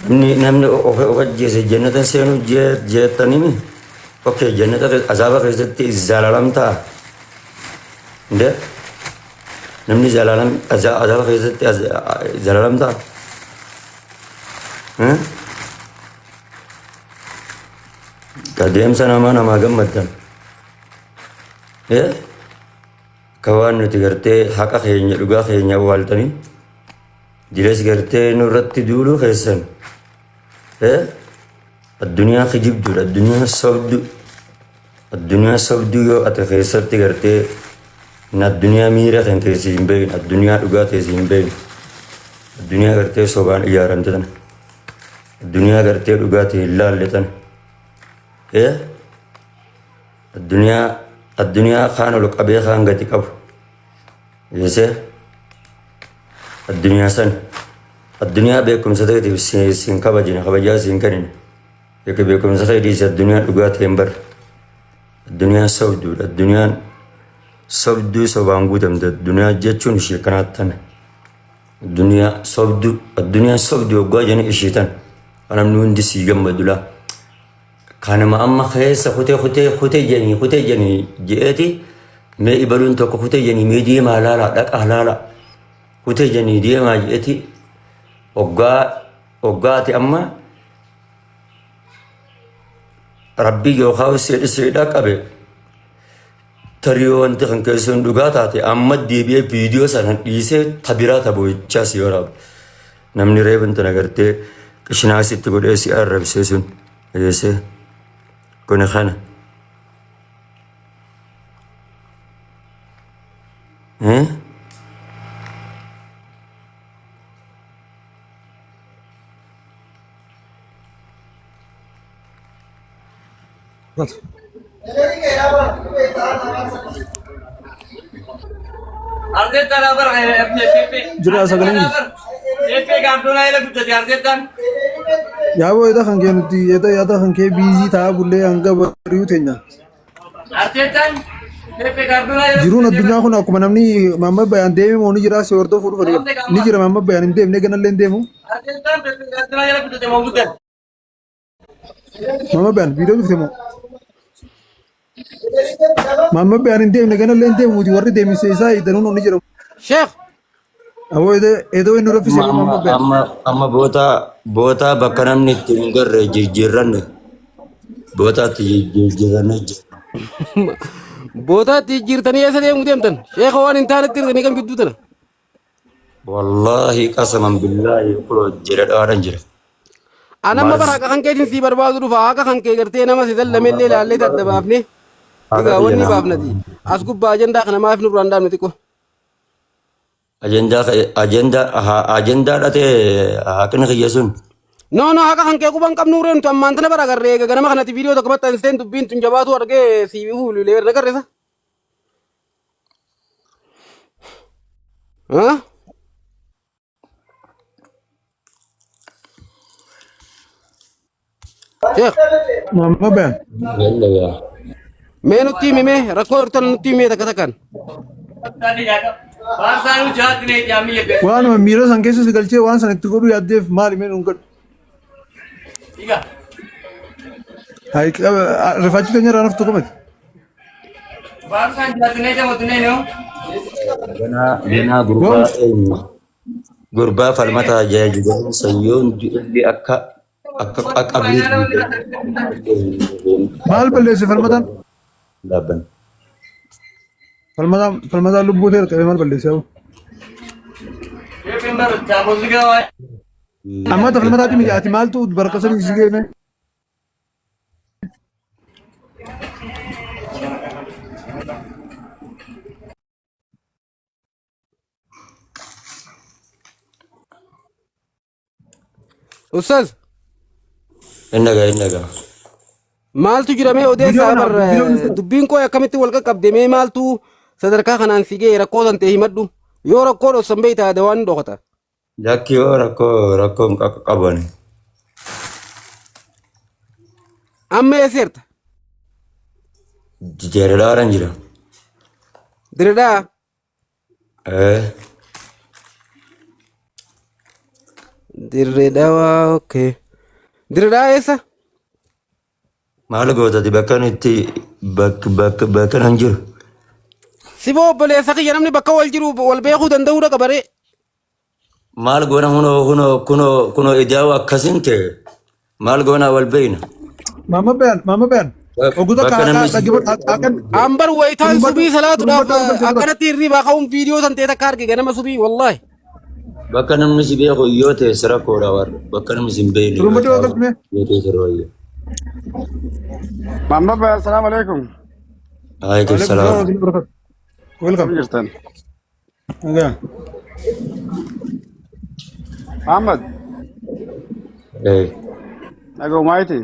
Namni of ajjeese jannata seenu jeettanimi. Okay, jannata azaaba keessatti zalalam ta'a. Nde namni zalalam azaaba keessatti zalalam ta'a. Adeemsa namaa namaa gammaddan. Akka waan nuti gartee haqa keenya dhugaa keenya awwaaltanii jirees gartee nurratti duuluu keessan. Addunyaa kijibduudha, addunyaa sobdu, addunyaa sobduu yoo ati keessatti gartee addunyaa miira kan keessi hin beekne, addunyaa dhugaa teessi hin beekne, addunyaa gartee sobaan ijaaramte tana, addunyaa gartee dhugaa ta'e hin laalle tana. Addunyaa addunyaa kaan ol qabee kaan gadi qabu. Yeesee addunyaa san addunyaa beekumsa ta'eetiif siin kabajine kabajaa siin kennine. Yookiin beekumsa kee dhiisi addunyaa dhugaa ta'e hin barre. Addunyaan sobduudha. Addunyaan sobduu sobaan guutamte addunyaa jechuun ishee kanaatti tana. Addunyaa sobduu addunyaan sobduu waggaa jedhanii ishee tana. Namni hundi sii gammadu laa. Kanuma amma keessa kutee kutee kutee jedhanii kutee jedhanii je'eeti mee ibaluun tokko kutee jedhanii mee deemaa laalaa dhaqaa laalaa kutee jedhanii deemaa je'eeti hoggaa hoggaa ati amma rabbii yookaan si dhaqqabe tarii yoo wanti kan keessuun dhugaa taate amma deebi'ee viidiyoo sana dhiisee tabiraa taboichaa si waraaba. Namni reefin tana gartee qishinaa sitti godhee si arrabsee sun dhageessee kuni kana. Eh? Jira sagaleen Yaaboo eeda kan kee nuti eeda yaada kan kee biizii ta'aa bullee hanga bari'uu teenya. Jiruun addunyaa kun akkuma namni Maammed Bayaan deeme moo ni jira si hordofuu dhufa ni jira Maammed Bayaan hin deemne ganallee hin deemu. Maammed Bayaan viidiyoo cufte moo? Maammed Bayaan hin deemne ganallee hin deemu warri deemsise isaa danuun ni jira. Sheekh Aboo edoo inni raffise Amma Maammed amma Bayaan. amma amma boota boota bakka namni itti hin garre jijjiirranne bootaatti jijjiirranne jira. Bootaatti jijjiirtanii eessa deemuu deemtan? Sheekha waan hin taanetti hirtanii kam gidduu tana? Wallaahi qasaman billaahi kunoo jira dhawaadhan jira. An amma bara Marz haqa kan keetiin sii barbaadu dhufa haqa kan kee gartee nama si zallamellee ilaallee adda baafne Haqa egaa kiyya wanni naa baafnati as gubbaa ajandaa kana maaf nurraan dhaabne xiqqoo. Ajandaa ajandaa ajandaa dhatee haqni kiyya sun. No no haqa kan kee quban qabnu ree nuti ammaan tana bara agarree eega ganama kanatti viidiyoo tokko maxxansteen dubbiin tun jabaatu argee sii fuulilee irra garreessa. Huh? Sheekh, Maammed Bayaan. Yalla yaa. mee nutti himi mee rakkoo jirtan nutti himi takka takkaan. Waanuma miira san keessa si galchee waan san itti godhuu yaaddeef maali mee nuun godhu. Rifachuu keenya irraa naftu qubate. Ganaa ganaa gurbaa eenyu gurbaa falmataa jedhamu sayyoon du'elli akka akka qaqqabii Maal balleesse falmataan? dhaabban. Falmataan falmataan lubbuu ta'e qabee maal balleesse hoo? Amma falmataatti miti ati maaltu bakka sanii si geeme? Ustaz, Inni dhagaa. Maaltu jira mee Viidiyoo odeessaa kana bar viidiyoon isa dubbiin koo akkamitti wal qaqqabde mee maaltu sadarkaa kanaan si ga'e rakkoo san ta'e himadhu yoo rakkoo dhossan beektaa dawaan ni dhokata. Lakki yoo rakkoo rakkoo hin qabu ani. Amma eessa jirta? Jeredhaadhaan jira. Diredhaa Eh, Dirree Dhawaa okay. Dirree Dhawaa eessa? Maal gootati bakka inni itti bakka bakka bakka nan jiru. Siboo obboleessa kiyya namni bakka wal jiru wal beekuu danda'uudha qabaree. Maal goona hunoo hunoo kunoo kunoo idaa'u akkasin ta'e maal goona wal beeyna. Maamma Bayaan, Maamma Bayaan. Oguu takka Bakka namni haqaa dhaggeeffadhu haqan Ambar wayitaan turumbadhu subii salaatuudhaaf turumbadhu argachuu dura. akkanatti hirriibaa ka'uun viidiyoo san ta'e takka arge ganama subii wallaahi. Bakka namni si beeku yoo ta'e si rakkoodha warra. Bakka namni si hin beekne yoo Turumbadhu ta'e argachuu yoo ta'e si wayya. Maamma Bayaan, salaam alaikum. Alaikum Waalaikum salaam salaam. warahmatullahi wabarakatuh. Welcome. Akkam jirtan? Nagaa. Muhammad, Eh, nagaumaayiti.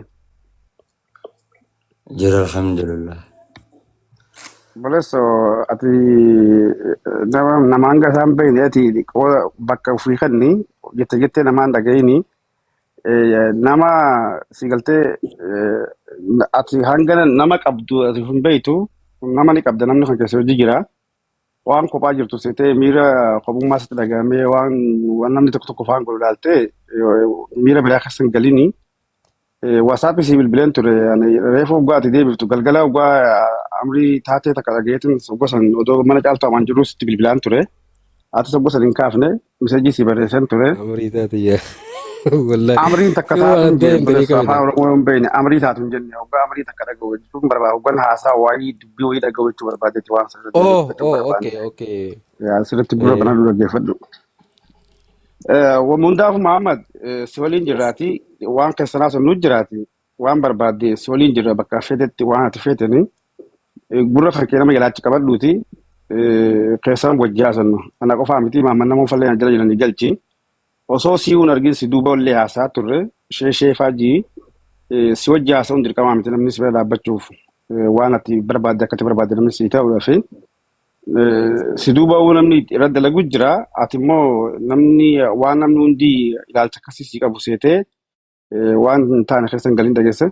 jira alhamdulillah. Bolesso, ati nama nama hanga isaan beekne ati qooda bakka ofii kenni jette jettee namaan dhaga'ini. Nama si galtee ati hanga nama qabdu ati hin beektu nama ni qabda namni kan keessa hojii jira. Waan kophaa jirtu seetee miira kophummaa sitti dhaga'amee waan waan namni tokko tokko faan godhu ilaaltee miira biraa keessa hin galini. WhatsApp si bilbileen ture ani reefu waggaa ati deebiftu galgala waggaa amrii taatee takka dhagayeetiin gosan odoo mana caaltu amaan jiru sitti bilbilaan ture. Atis gosan hin kaafne miseejii si barreessan ture. Amrii taate yaa. Wallaahi. Amriin takka Si taatu waan hin ta'e jenne hin ta'e obboleessa qabda. afaan Oromoo hin beekne amrii taatu hin jenne waggaa amrii takka dhaga'u jechuun barbaada waggaan haasaa waayii dubbii wayii dhaga'u jechuu barbaadetti waan sirriitti Oh, dhaggeeffachuu oh, barbaanne. okay, okay. Yaa sirriitti gurra Eh, banaa dura dhaggeeffadhu. Hundaafuu Muhammad si waliin jirraati waan keessanaa sun nu jiraati waan barbaadde si waliin jirra bakka feetetti waan ati feeteni gurra kan kee nama jalaachi qabadhuuti keessan wajji haasannu ana qofaa miti maamman nama fallee na jala jiranii galchi osoo si hin argin si duuba illee haasaa turre ishee sheefaa jii si wajji haasa'uun dirqamaa miti namni si bira dhaabbachuuf waan ati barbaadde akkati barbaadde namni si ta'uudhaaf si duuba namni irra dalagu jira ati immoo namni waan namni hundi ilaalcha akkasii si qabu seetee waan hin taane keessa hin galin dhageesse.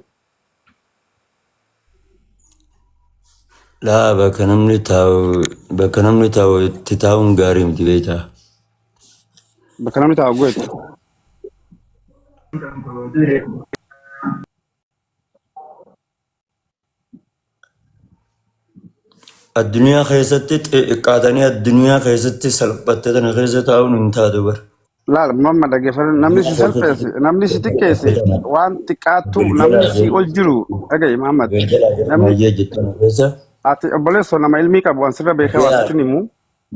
Laa bakka namni taa'u bakka namni taa'u itti taa'uun gaarii miti beektaa. Bakka namni taa'u goetu. Addunyaa keessatti xiqqaatanii addunyaa keessatti salphatte tana keessa taa'uun hin taatu bara. Laal mamma dhaggeeffadhu namni si salpheesse namni si xiqqeesse waan xiqqaattu namni si ol jiru dhagaye Muhammad namni Mayyee jettan keessa ati obboleessoo nama ilmii qabu waan sirra beekee waa sitti himu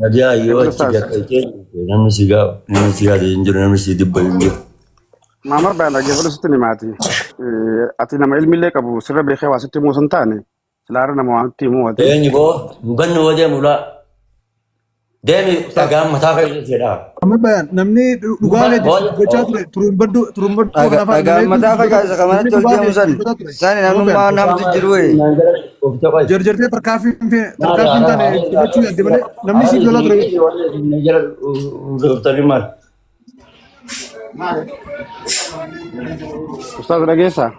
nagaa yoo achi obboleessaas gaqqeetee namni si gaa namni si gaafate hin jiru namni si dubbatu hin jiru. Maamar baan dhaggeeffadhu sitti himaati ati nama ilmiillee qabu sirra beekee waa sitti himuu osoo hin taane silaara nama waan itti himuu ati Eenyu boo hin bannu yoo deemu laa deemi dhagaan mataa keessa jedhaa. Amma bayaan namni dhugaa keeti dubbachaa ture turumbaddu turumbaddu kana afaan Dhagaan nama mataa hedduu dubbata facaasa ture. ka Namni manatti ol dhugaa deemu keeti san dubbataa ture. sani Amma namnummaa bayaan namtu jiru wee. jarjartee tarkaanfii hin feene tarkaanfii hin taane fudhachuu yaadde malee namni siif lolaa ture. Ustaaz dhageessaa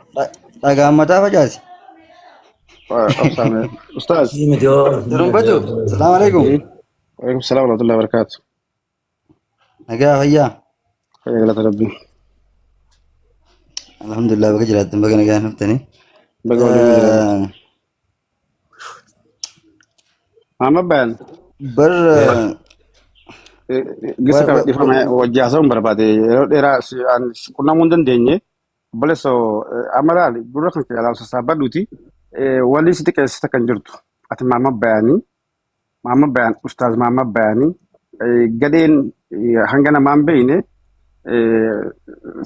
Dhagaan mataa facaase. Obsaame Ustaaz Turumbatu. Salaam alaikum. Waalaikum salaam warahmatullahi wabarakatuh. Nagaa fayyaa. Fayyaa galata rabbii. Alhamdulillah baga jiraattan baga nagaa dhuftanii. Baga waliin jiraatu. Maamma Bayaan Bar gisa kana dhifama wajji haasa'uun barbaade yeroo dheeraa si qunnamuu hin dandeenye obboleessoo amma laali gurra kan kee alaabsa sassaabadhuuti walii si xiqqeessite kan jirtu ati Maamma Bayaanii Maamma Bayaan Ustaaz Maamma Bayaanii gadheen hanga namaa hin beekne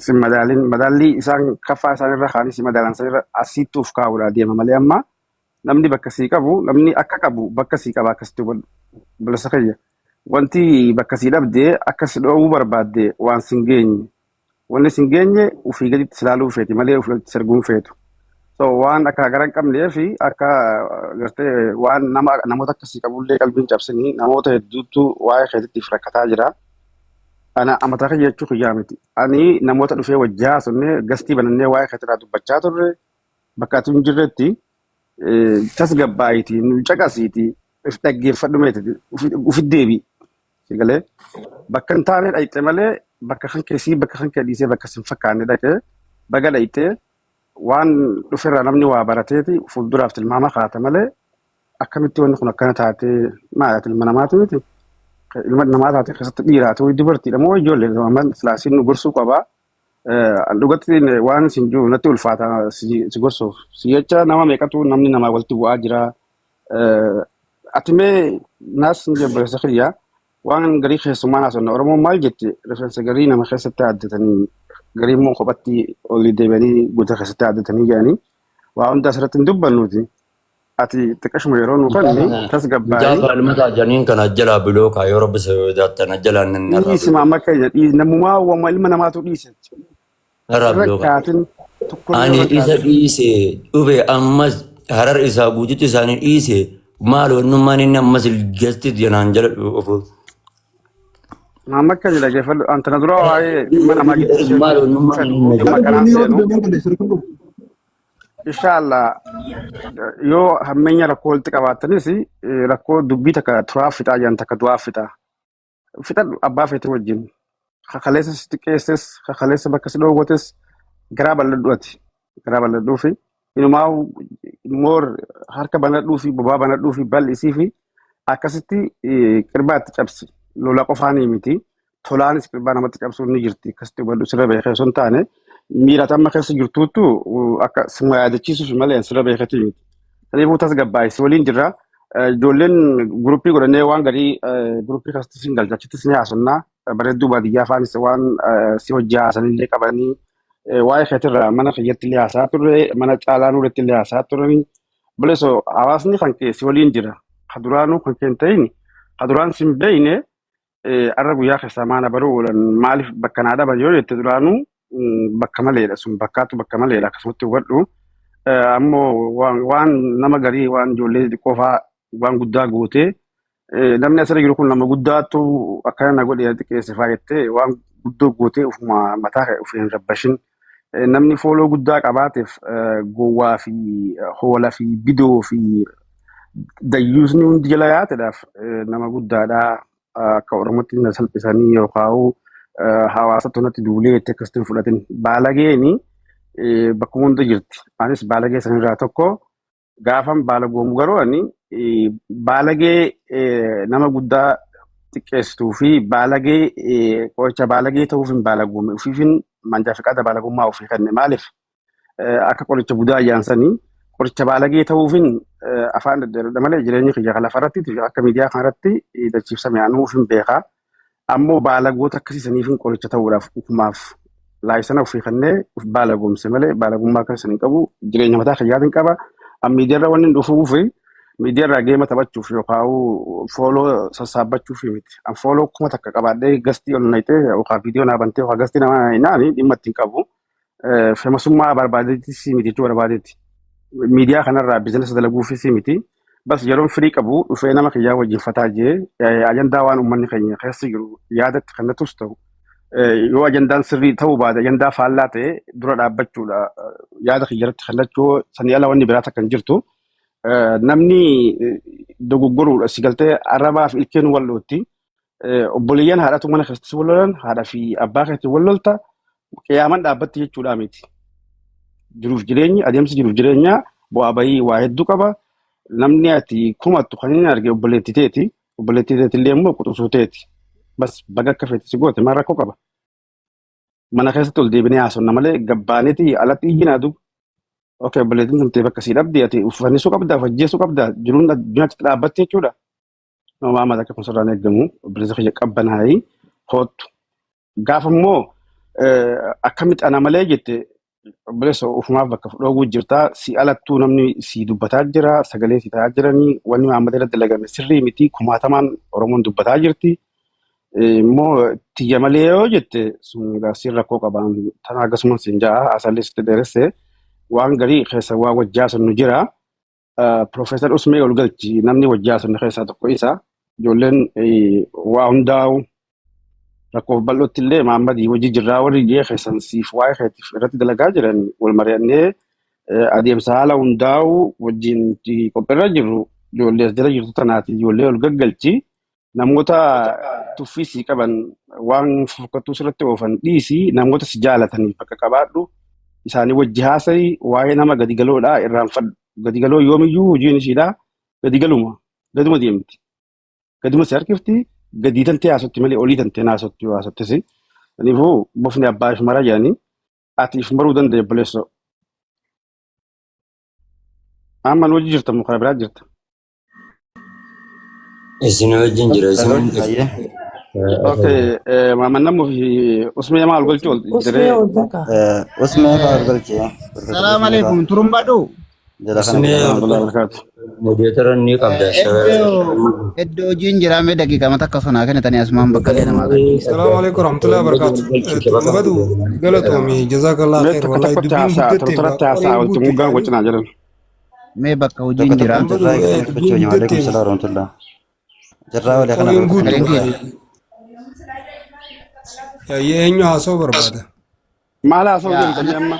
si madaalin madaallii isaan kaffaa isaan irra kaanii si madaalan san irra asitti of kaa'uudha deema malee amma namni bakka sii qabu namni akka qabu bakka sii qaba akkasitti hubadhu obboleessa kiyya wanti bakka sii dhabde akka si dhoowwuu barbaadde waan sin geenye wanni sin geenye ofii gaditti si laaluu feeti malee ofii gaditti si arguun feetu. So waan akka gara hin qabnee fi akka gartee waan nama namoota akkasii qabullee qalbiin cabsanii namoota hedduutu waa'ee keetiif rakkataa jira. Ana amataa kiyya jechuu kiyyaa miti. Ani namoota dhufee wajji haasofne gastii banannee waa'ee keetirraa dubbachaa turre bakka ati hin jirretti tasgabbaa'iitii nu caqasiitii if dhaggeeffadhu meetiti ufi deebi'i. Si galee bakka hin taane dhayxe malee Bakka kan keessii bakka kan kee dhiisee bakka sin fakkaanne dhaqee baga dhayxee waan dhuferraa namni waa barateeti fuulduraaf tilmaama kaata malee akkamitti wanni kun akkana taatee maal ati ilma namaati miti. Ilma namaa taate keessatti dhiiraa ta'uu dubartiidha moo ijoollee amma silaasiin nu gorsuu qabaa. Dhugatti waan isin jiru natti ulfaata si gorsuuf. Si jecha nama meeqatu namni namaa walitti bu'aa jira. Ati mee naas ni jabbeessa kiyya waan garii keessummaa naasonna Oromoon maal jetti rifeensa garii nama keessatti aaddatanii garii immoo kophatti olii deebi'anii guuta keessatti aaddatanii jedhanii waa hunda asirratti hin dubbannuuti. Ati xiqqashuma yeroo nu Mucaa kenni kana mucaa tasgabbaa'ii falmataa janiin kana jalaa bilookaa yoo rabbi sodaattan jalaa nan narraa dhiisi bilookaa. maamma keenya dhiisi namumaa wama ilma namaatu dhiise. Narraa Irra bilookaa. kaatin tokkollee Ani irra isa kaatin. dhiise dhufe ammas harar isaa guututti isaanii dhiise maal wannummaan inni ammas gasti janaan jala ofu. Maamma keenya dhageeffadhu antana dura waa'ee dhimma namaa gidduu seenuu Maal wannummaan fedhu inni na dhimma jala. kanaan Inni yoo seenu. dubbe maal balleessa kun qabu. Inshallah yoo hammeenya rakkoo walitti qabaattanis rakkoo dubbii takka turaa fixaa jedhan takka du'aa fixaa. Fixadhu abbaa feete wajjin. Kakaleessa si xiqqeesses kakaleessa bakka si dhoowwates garaa bal'adhu ati. Garaa bal'adhuu fi inumaa moor harka banadhuu fi bobaa banadhuu fi bal'isii fi akkasitti qirbaa itti cabsi. Lola qofaanii miti. Tolaanis qirbaa namatti cabsuun ni jirti. Akkasitti hubadhu sirra beekee osoo hin taane miira amma keessa jirtuuttu akka sima yaadachiisuuf malee sirra beeketii miti. Kanaafuu tasgabbaa'e si waliin jirra. Ijoolleen guruppii godhannee waan garii guruppii keessatti sin galcha achittis ni haasofnaa. Bareedduu baadiyyaa faanis waan si hojii haasanillee qabanii waa'ee keetirraa mana kiyyatti illee haasaa turre mana caalaa nuuritti illee haasaa turanii. Buleesoo hawaasni kan kee si waliin jira. Ka duraanuu kan kee hin ta'in ka duraan sin beekne arra guyyaa keessaa maana baruu oolan maaliif bakka naa dhaban yoo jette duraanuu bakka maleedha sun bakkaatu bakka maleedha akkasumatti hubadhu. Ammoo waan nama garii waan ijoollee xixiqqoo fa'aa waan guddaa gootee namni asirra jiru kun nama guddaatu akkana na godhe xiqqeesse fa'aa jettee waan guddoo gootee ofuma mataa kee of hin rabbashin. Namni fooloo guddaa qabaateef gowwaa fi hoola fi bidoo fi dayyuusni hundi jala yaateedhaaf nama guddaadha. Akka Oromootti na salphisanii yookaan hawaasatti natti duulee jettee akkasitti hin fudhatin. Baalageeni bakkuma hunda jirti. Anis baalagee sanirraa tokko gaafan baala goomu garuu ani baalagee nama guddaa xiqqeessituu fi baalagee qoricha baalagee ta'uuf hin baalagoome. Ofiifin manjaa fiqaada baalagummaa ofii kenne maaliif akka qoricha budaa ayyaansanii qoricha baalagee ta'uufin afaan deddeebiidha malee jireenyi kiyya kan lafarratti akka miidiyaa kanarratti dachiifsame anuuf hin beekaa. Ammoo baalagoota akkasiisaniifin qoricha ta'uudhaaf ufumaaf laayisana ofii kennee of baalagoomse malee baalagummaa akkasii hin qabu jireenya mataa kiyyaatiin qaba. Miidiyaarra wanni hin dhufuuf miidiyaarraa geema taphachuuf yookaan fooloo sassaabbachuuf miti. An fooloo 1000 qabaadhee gastii ol naqxee yookaan viidiyoo naa bantee yookaan gastii nama naani dhimma ittiin qabu. Femasummaa barbaadeetis miti jechuu barbaadeeti. Miidiyaa kanarraa biizinasa dalaguufis miti. Bas yeroon firii qabu dhufee nama kiyyaa wajjin fataa jee ajandaa waan uummanni keenya keessa jiru yaadatti kennatus ta'u yoo ajandaan sirrii ta'uu baate ajandaa faallaa ta'e dura dhaabbachuudha yaada kiyya irratti kennachuu sanii ala wanni biraa takka hin jirtu. Namni dogoggoruudha si galtee arrabaa fi ilkeen wal dhootti. Obboleeyyan haadhatu mana keessatti wal lolan haadha fi abbaa keetti wal lolta qiyaaman dhaabbatti jechuudha miti. Jiruuf jireenyi adeemsi jiruuf jireenyaa bu'aa bahii waa hedduu qaba. Namni ati kumattu kan inni arge obboleettii teeti. Obboleettii teetillee immoo quxisuu teeti. Bas baga akka feete si goote maal rakkoo qaba. Mana keessatti ol deebinee haasofna malee gabbaaneeti alatti iyyinaa duuba. Okay obboleettiin tun ta'e bakka sii dhabde ati uffannisuu qabda ufajjeesuu qabda jiruun addunyaatti dhaabbatti jechuudha. Nama amata akka kun sirraan eegamu obboleessa kiyya qabbanaayii koottu. Gaafa immoo akkamitti ana malee jette obboleessa ofumaaf bakka dhoowwuu jirta si alattuu namni si dubbataa jira sagalee si ta'aa jiranii wanni Mahammad irratti dalagame sirrii miti kumaatamaan Oromoon dubbataa jirti. Immoo tiyya malee yoo jette sun siin rakkoo qabaan tana akkasumas siin ja'a asallee sitti dheeresse waan garii keessa waa wajjaa sun nu jira. Profeesar Usmee ol galchi namni wajjaa sun keessaa tokko isa. Ijoolleen waa hundaa'u rakkoof bal'ootti illee Mahammadii hojii jirraa warri jee keessan siif waa'ee keetiif irratti dalagaa jiran wal mari'annee adeemsa haala hundaa'u wajjin qophiirra jirru ijoollee as jala jirtu tanaati ijoollee ol gaggalchi. Namoota tuffii sii qaban waan fokkattuu sirratti oofan dhiisii namoota si jaalataniif bakka qabaadhu isaanii wajji haasa'i waa'ee nama gadi galoodhaa irraanfadhu. Gadi galoo yoomiyyuu hojiin ishiidhaa gadi galuma gaduma deemti. Gaduma si harkifti gadii tantee haasotti malee olii tantee haasotti yoo haasottis. Kanaafuu bofni abbaa if mara jedhanii ati if maruu danda'e obboleessoo. Amma nu hojii jirta moo karaa biraa jirta? Isin wajjin jira isin. Hayyee. Okay, maamannamuu fi usmee maal golchuu ol Usmee diree ol takka. Usmee fa'aa ol galchee. Salaam alaikum. Turumbadhu. Jala kana Usmee godhama. warahmatullahi wabarakatuh. Moderator ni qabda. Iddoo hojiin jira mee daqiiqama takka sonaa kennitanii asumaan bakka illee namaa kennu. Salaamu alaikum warahmatullahi wabarakatuh. Turumbadu galatoomi jazakallah Mee khair takka wallahi tokkotti dubbiin haasaa guddatte tortoratti haasaa qoreen walitti guutte mugaan jedhanii gocinaa jedhan. Mee bakka hojiin Tokko jira. tokkoon Turumbadu carraa eegatanii dubbachuu dubbiin wajjin. Waalaikum guddatte salaam warahmatullah. Carraa walii kana qoreen barbaada. guutte Sagaleen kiyya. Yaayyee eenyu haasa'uu barbaada? Maal haasa'uu Yaa deemtan mee amma?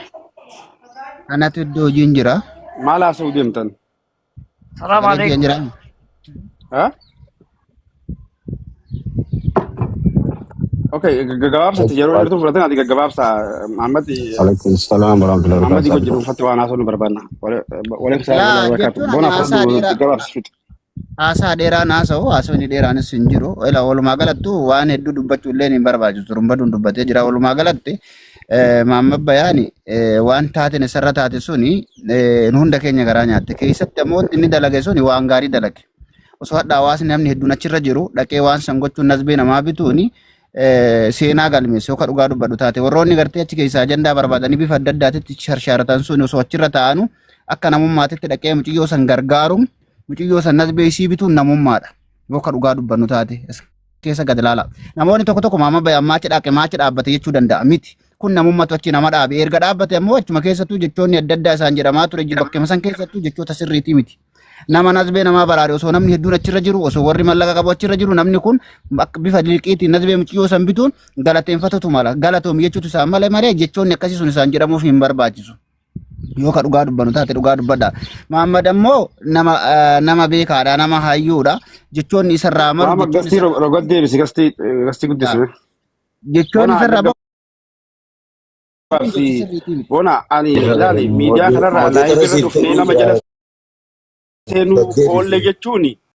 anatu iddoo hojiin jira. Maal haasa'uu deemtan? Salaam Sagaleen kiyya alaikum. jira. Ha? Okay, gaggabaabsatti yeroo dheertuu fudhatan ati gaggabaabsa Muhammad Alaikum salam warahmatullahi Muhammad wabarakatuh. wajjin dhuunfatti waan haasa'uu nu barbaanna. Waalaikum salaam Laa warahmatullahi wabarakatuh. jechuun ani Bona haasaa fudhadhu dheeraa gaggabaabsi fixi. haasaa dheeraan haasa'u haasawni dheeraanis hin jiru. Ila walumaa galattu waan hedduu dubbachuu illee hin barbaachisu. Turumbaduun dubbatee jira. Walumaa galatti Maamma Bayaani waan taateen isarra taate suni nu hunda keenya garaa nyaatte. Keessatti ammoo wanti inni dalage suni waan gaarii dalage. Osoo hadha hawaasni namni hedduun achirra jiru dhaqee waan san gochuun nasbee namaa bituuni seenaa galmeesse yookaan dhugaa dubbadhu taate. Warroonni gartee achi keessaa ajandaa barbaadanii bifa adda addaatitti sharshaaratan suni osoo achirra taa'anu akka namummaatitti dhaqee muciyyoo san gargaaruun muciyyoo san nasbee isii bituun namummaadha. Yookaan dhugaa dubbannu taate. As keessa gad ilaala. Namoonni tokko tokko maama bayan maachi dhaqe maachi dhaabbate jechuu danda'a miti. Kun namummatu achi nama dhaabe. Erga dhaabbate ammoo achuma keessattuu jechoonni adda addaa isaan jedhamaa ture bakkuma san keessattuu jechoota sirriitii miti. Nama nasbee namaa baraare osoo namni hedduun achirra jiru osoo warri mallaqa qabu achirra jiru namni kun akka bifa liqiitiin nasbee muciyyoo san bituun galateeffatatu mala. Galatoomi jechuutu isaan mala malee jechoonni akkasii sun isaan jedhamuuf hin barbaachisu. Yoo ka dhugaa dubbannu taate dhugaa dubbadha. Muhammad ammoo nama nama beekaadha, nama hayyuudha. Jechoonni isarraa malu Waama jechoonni gastii isarraa roga deebisi gastii gastii guddisi. jechoonni Bona isarraa bahu jecha gaggabaabsi. sirriitii miti. Bona ani ilaali miidiyaa kanarraa Moderator laayivii irra siif dhufnee kennuu nama jira. jala seenuu oolle Gaggeessi. jechuuni.